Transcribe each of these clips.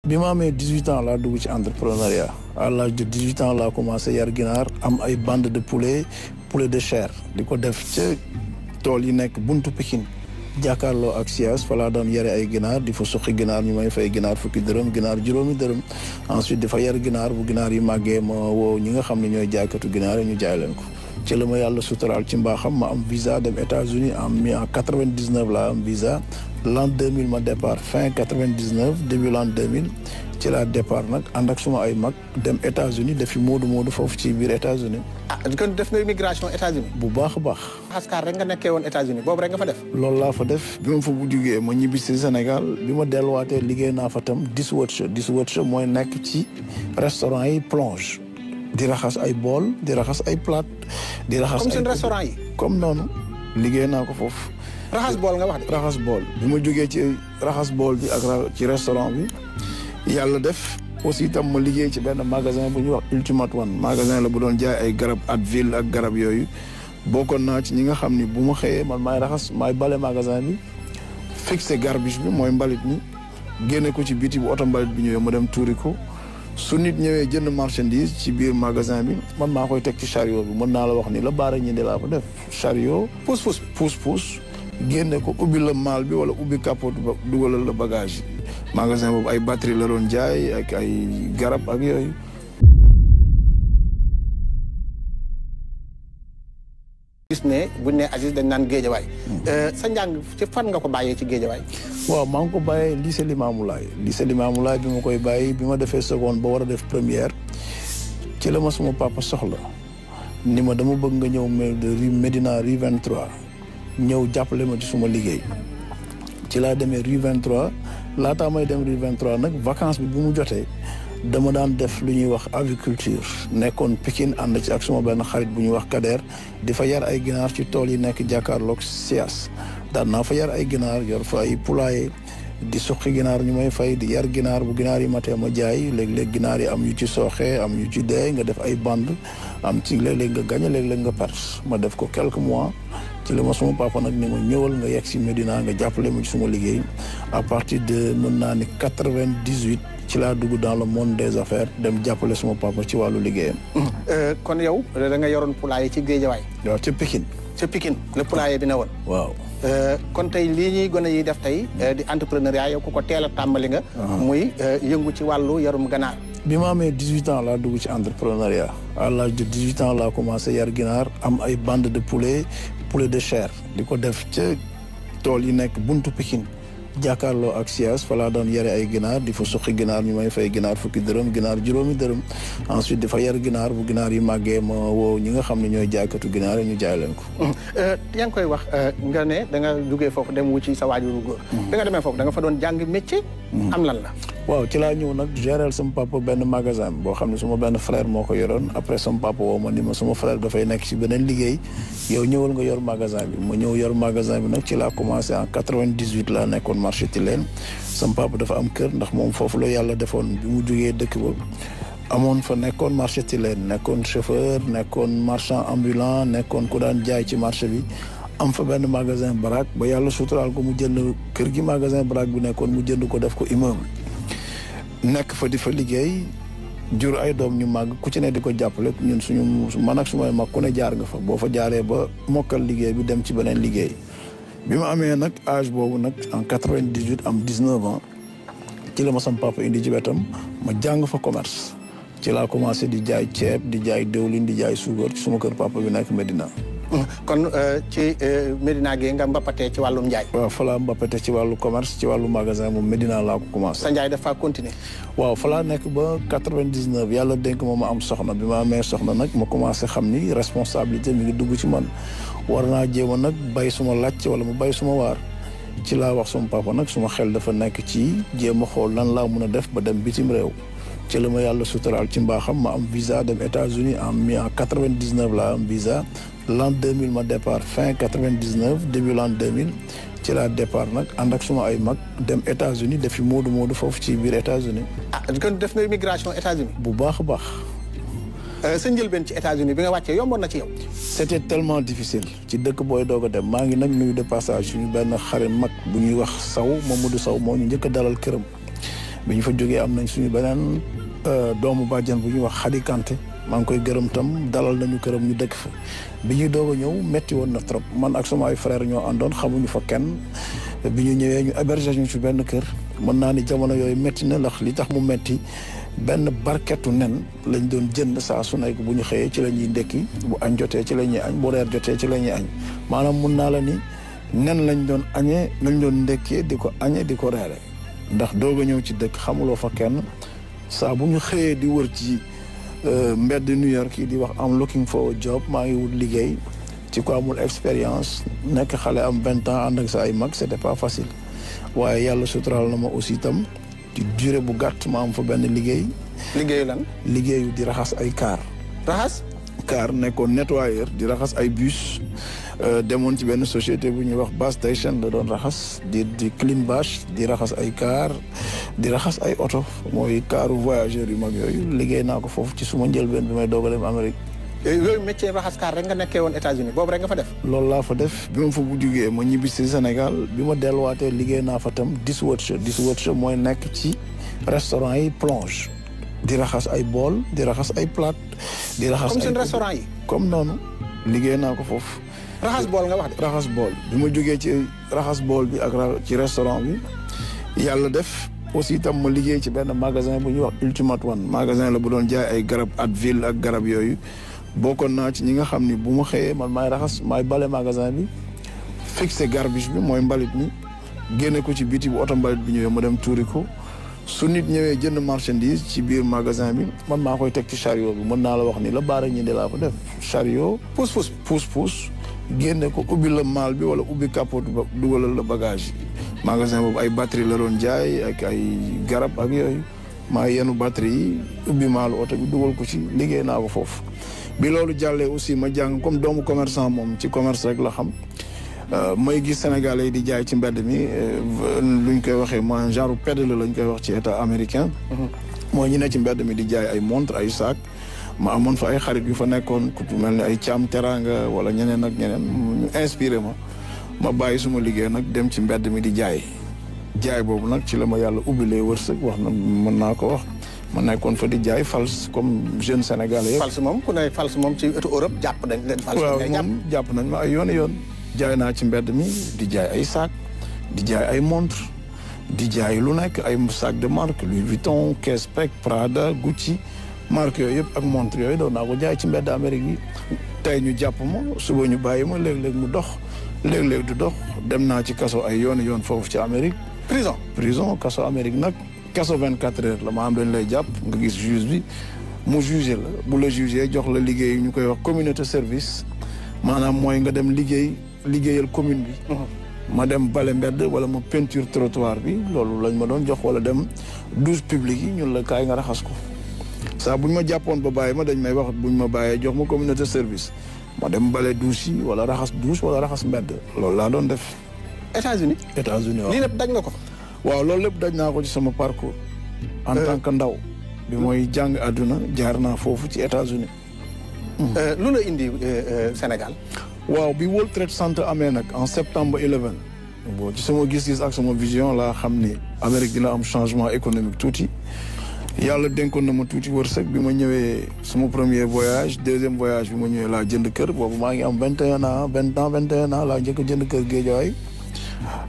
bi ma amee 18 ans laa dugg ci entrepreneuriat à l'âge de 18 ans laa commencé yar ginaar am ay bande de poulet de chair di ko def ca tool yi nekk buntu Pikine jàkkaarloo ak Sias fa laa doon yare ay ginaar di fa suqi ginaar ñu may fay ginaar fukki dërëm ginaar juróomi dërëm ensuite di fa yar ginaar bu ginaar yi màggee ma woo ñi nga xam ne ñooy jaaykatu ginaar yi ñu jaay leen ko ci la ma yàlla suturaal ci mbaaxam ma am visa dem États-Unis en 99 laa am visa l'an 2000 ma départ fin 99 début l'an 2000 ci laa départ nag ànd ak suma ay mag dem États-Unis defi moodu foofu ci biir États-Unis kon def nga immigration États-Unis bu baax a baax xaskaar rek nga nekkee woon États-Unis boobu rek nga fa def loolu laa fa def bi ma fa bu jugee ma ñibbi si Sénégal bi ma delluwaatee liggéey naa fa tam dishwasher mooy nekk ci restaurant yi plonge di raxas ay bool di raxas ay plate di raxas comme seen restaurant yi comme noonu liggéey naa ko foofu raxas bool nga wax de raxas bool bi ma jógee ci raxas bool bi ak ci restaurant bi yàlla def aussi itam ma liggéey ci benn magasin bu ñuy wax Ultimate One magasin la bu doon jaay ay garab Advil ak garab yooyu bokkoon naa ci ñi nga xam ni bu ma xëyee man maay raxas maay bale magasin bi fixé garbage bi mooy mbalit mi génne ko ci biti bu oto mbalit bi ñëwee ma dem tuuri ko su nit ñëwee jënd marchandise ci biir magasin bi man maa koy teg ci chariot bi mën naa la wax ni la baara ñi de laa ko def chariot pousse génne ko ubbi la maal bi wala ubbi capot dugalal la bagage yi magasin boobu ay batterie la doon jaay ak ay garab ak yooyu gis ne buñ ne Aziz dañ naan Géejawaay sa njàng ci fan nga ko bàyyee ci Géejawaay waaw maa ngi ko bàyyee lycée Limamoulaye bi ma koy bàyyi bi ma defee seconde ba war a def première ci la ma suma papa soxla ni ma dama bëgg nga ñëw Médina rue 23 ñëw jàppale ma ci suma liggéey ci laa demee rue 23 laataa may dem rue 23 nag vacance bi mu jotee dama daan def lu ñuy wax aviculture nekkoon Pikine ànd ci ak suma benn xarit bu ñuy wax Kader di fa yar ay ginaar ci tool yi nekk jàkkaarloog Sias daan naa fa yar ay ginaar yor fa ay poulailler di suqi ginaar ñu may fay di yar ginaar bu ginaar yi matee ma jaay léeg-léeg ginaar yi am yu ci sooxee am yu ci dee nga def ay bande am ci léeg-léeg nga gagné léeg-léeg nga perte ma def ko quelques mois ci la ma suma papa nag ni ma ñëwal nga yegg si Médina nga jàppale ma ci suma liggéey à partir de mën naa ni 98 ci laa dugg dans le monde des affaires dem jàppale suma papa ci wàllu liggéeyam. kon yow da nga yoroon poulailler ci Géejawaay. waaw ca Pikine. le poulailler bi ne woon. waaw. kon tey lii ñuy gone yi def tey di entrepreneuriat yow ku ko teel a tàmbali nga. muy yëngu ci wàllu yarum ganaar. bi ma amee 18 ans laa dugg ci entrepreneuriat à l'âge de 18 ans laa commencé yar ginaar am ay bande de poulet de chair di ko def ca tool yi nekk buntu Pikine jàkkaarloo ak Sias fa laa doon yare ay ginaar di fa suqi ginaar ñu may fay ginaar fukki dërëm ginaar juróomi dërëm ensuite di fa yar ginaar bu ginaar yi màggee ma woo ñi nga xam ne ñooy jaaykatu ginaar yi ñu jaay leen ko. yaa ngi koy wax nga ne da nga jógee foofu dem wu ci sa waajuru góor. bi nga demee foofu da nga fa doon jàng métier. am lan la. waaw ci laa ñëw nag gérer sama papa benn magasin boo xam ne suma benn frère moo ko yoroon après sama papa woo ma ni ma suma frère dafay nekk ci beneen liggéey yow ñëwal nga yor magasin bi ma ñëw yor magasin bi nag ci laa commencé en 98 laa nekkoon marché Tilène sama papa dafa am kër ndax moom foofu la yàlla defoon bi mu jógee dëkk ba amoon fa nekkoon marché Tilène nekkoon chauffeur nekkoon marchand ambulant nekkoon ku daan jaay ci marché bi am fa benn magasin baraak ba yàlla suturaal ko mu jënd kër gi magasin baraak bi nekkoon mu jënd ko def ko immeuble nekk fa di fa liggéey jur ay doom ñu màgg ku ci ne di ko jàppale ñun suñu man ak sumay mag ku ne jaar nga fa boo fa jaaree ba mokkal liggéey bi dem ci beneen liggéey bi ma amee nag âge boobu nag en 98 am 19 ans ci la ma sam papa indi ci wetam ma jàng fa commerce ci laa commencé di jaay ceeb di jaay dëwlin di jaay suukar ci suma kër papa bi nekk Médina. kon ci Médina gi nga mbappatee ci wàllum njaay. waaw fa laa mbappatee ci wàllu commerce ci wàllu magasin moom Médina laa ko commencé. sa njaay dafa continuer. waaw fa laa nekk ba 99 yàlla dénk ma am soxna bi ma amee soxna nag ma commencé xam ni responsabilité mi ngi dugg ci man war naa jéem a nag bay suma làcc wala mu bay suma waar. ci laa wax suma papa nag suma xel dafa nekk ci jéem a xool lan laa mun a def ba dem bitim réew. ci la ma yàlla suturaal ci mbaaxam ma am visa dem États-Unis en 99 laa am visa l'an 2000 ma départ fin 99 début l'an 2000 ci laa départ nag ànd ak suma ay mag dem États-Unis defi moodu foofu ci biir États-Unis. kon def nga immigration États-Unis. bu baax a baax. sa njëlbeen ci États-Unis bi nga wàccee yomboon na ci yow. c'était tellement difficile ci dëkk booy doog a dem maa ngi nag nuyu de passage suñu benn xarit mag bu ñuy wax Saw Mamadou Saw moo ñu njëkk a dalal këram. bi ñu fa jógee am nañ suñu beneen doomu bàjjan bu ñuy wax Khady Kanté maa ngi koy gërëm tam dalal nañu këram ñu dëkk fa bi ñuy doog a ñëw metti woon na trop man ak sama ay frère ñoo àndoon xamuñu fa kenn bi ñu ñëwee ñu héberger ñu ci benn kër mën naa ni jamono yooyu metti na ndax li tax mu metti benn barketu nen lañ doon jënd saa su nekk bu ñu xëyee ci la ñuy ndekki bu añ jotee ci la ñuy añ bu reer jotee ci la ñuy añ maanaam mun naa la ni nen lañ doon añee lañ doon ndekkee di ko añee di ko reere ndax doog a ñëw ci dëkk xamuloo fa kenn saa bu ñu xëyee di wër ci mbedd New York yi di wax am looking for a job maa ngi wut liggéey ci ko amul expérience nekk xale am 20 ans ànd ak sa ay mag c'était pas facile waaye yàlla suturaal na ma aussi itam ci durée bu gàtt ma am fa benn liggéey. liggéeyu lan. liggéeyu di raxas ay car. raxas. car nekkoon nettoyeur di raxas ay bus demoon ci benn société bu ñuy wax Bus Station la doon raxas di clean bâche di raxas ay car di raxas ay oto mooy caru voyageurs yu mag yooyu liggéey naa ko foofu ci suma njëlbeen bi may doog a dem Amérique. yooyu métier raxas car rek nga nekkee woon États-Unis boobu rek nga fa def. loolu laa fa def bi ma fa bu jugee ma ñibbi si Sénégal bi ma delluwaatee liggéey naa fa tam dishwasher mooy nekk ci restaurant yi plonge di raxas ay bool di raxas ay plate di raxas comme seen restaurant yi. comme noonu liggéey naa ko foofu. raxas bool nga wax de. raxas bool bi ma jógee ci raxas bool bi ak ci restaurant bi yàlla def aussi itam ma liggéey ci benn magasin bu ñuy wax Ultimate One magasin la bu doon jaay ay garab Advil ak garab yooyu bokkoon naa ci ñi nga xam ni bu ma xëyee man maay raxas maay bale magasin bi fixé garbage bi mooy mbalit mi génne ko ci biti bu oto mbalit bi ñëwee ma dem tuuri ko su nit ñëwee jënd marchandise ci biir magasin bi man maa koy teg ci chariot bi mën naa la wax ni la baara ñi de laa ko def chariot pousse génne ko ubbi la maal bi wala ubbi capot dugalal la bagage yi magasin boobu ay batterie la doon jaay ak ay garab ak yooyu maa yenu batterie yi ubbi maalu oto bi dugal ko ci liggéey naa ko foofu bi loolu jàllee aussi ma jàng comme doomu commerçant moom ci commerce rek la xam may gis Sénégalais yi di jaay ci mbedd mi luñ koy waxee mooy genre pédale lañ koy wax ci état américain mooy ñu ne ci mbedd mi di jaay ay montre ay sac ma amoon fa ay xarit yu fa nekkoon ku mel ni ay caam teraanga wala ñeneen ak ñeneen ñu inspiré ma bàyyi suma liggéey nag dem ci mbedd mi di jaay boobu nag ci la ma yàlla ubbilee wërsëg wax na mën naa ko wax ma nekkoon fa di jaay fals comme jeune sénégalais yëpp. fals moom ku ne fals moom ci wetu Europe jàpp nañ leen. fals waaw moom jàpp nañ ma ay yoon jaay naa ci mbedd mi di jaay ay sac di jaay ay montre di jaay lu nekk ay sac de marque Louis Vuitton Kespec Prada Gucci marque yooyu yëpp ak montre yooyu doon naa ko jaay ci mbedd Amérique yi tey ñu jàpp ma suba ñu bàyyi ma léeg-léeg mu dox léeg-léeg du dox dem naa ci kaso ay yoon foofu ci Amérique. prison kaso Amérique nag kaso 24 heures la maanaam dañ lay jàpp nga gis juge bi mu jugé la bu la jugé jox la liggéey ñu koy wax communauté service maanaam mooy nga dem liggéeyal commune bi. ma dem bale mbedd wala ma peinture trottoir bi loolu lañ ma doon jox wala dem douche publique yi ñun la kaay nga raxas ko. saa buñ ma jàppoon ba bàyyi ma dañ may wax buñ ma bàyyee jox ma communauté service ma dem bale douche yi wala raxas douche wala raxas mbedd loolu laa doon def. États-Unis waaw lii lépp daj nga ko. waaw loolu lépp daj naa ko ci sama parcours. en tant que ndaw. bi mooy jàng àdduna jaar naa foofu ci États-Unis. lu la indi Sénégal. waaw bi World Trade Center amee nag en septembre 11. bon ci sama gis-gis ak sama vision laa xam ni Amérique dina am changement économique tuuti. yàlla dénkoon na ma tuuti wërsëg bi ma ñëwee sama premier voyage deuxième voyage bi ma ñëwee laa jënd kër boobu maa ngi am 21 ans laa njëkk a jënd kër Guédiawaye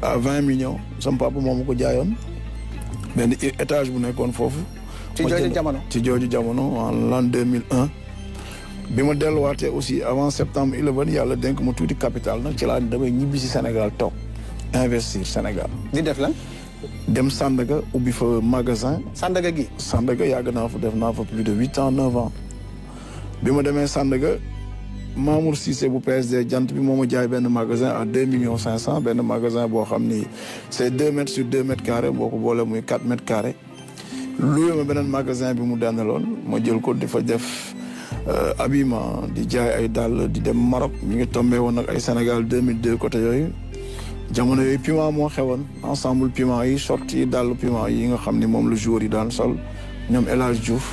à 20 millions sama papa moo ma ko jaayoon benn étage bu nekkoon foofu. ci jooju jamono en l'an 2001. bi ma delluwaatee aussi avant septembre 11 yàlla dénk ma tuuti capital nag ci laa damay ñibbi si Sénégal toog investir Sénégal. di def lan. dem Sandaga ubbi fa magasin. Sandaga gi. Sandaga yàgg naa fa def naa fa plus de 8 ans 9 ans bi ma demee Sandaga Mamour Cissé bu PSD jant bi moo ma jaay benn magasin à 2 millions 500 benn magasin boo xam ni c'est 2 mètres sur 2 mètres carrés boo ko boolee muy 4 mètres carrés. loué ma beneen magasin bi mu dendaloon ma jël ko di fa def habillement di jaay ay dàll di dem Maroc mi ngi tombé woon nag ay Sénégal 2002 côté yooyu. jamono yooyu Puma moo xewoon ensemble Puma yi short yi dàll Puma yi nga xam ni moom la joueur yi daan sol ñoom El Hadj Diouf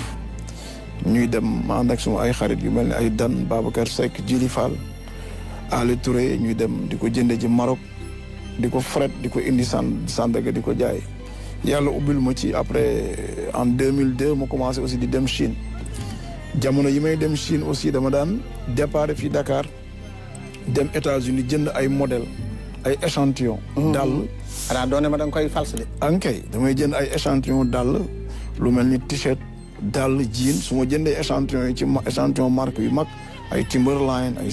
ñuy dem ma ànd ak suma ay xarit yu mel ni ay Dan Babacar Seck Djili Fall Ali Touré ñuy dem di ko jënde ci Maroc di ko fret di ko indi Sandaga di ko jaay yàlla ubbil ma ci après en 2002 ma commencé aussi di dem Chine jamono yi may dem Chine aussi dama daan départ fii Dakar dem États-Unis jënd ay modèle ay échantillon dàll xanaa doone ma da nga koy false de ankay damay jënd ay échantillon dàll lu mel ni t-shirt dàll jean su ma jëndee échantillon yi ci échantillon marque yu mag ay Timberline ay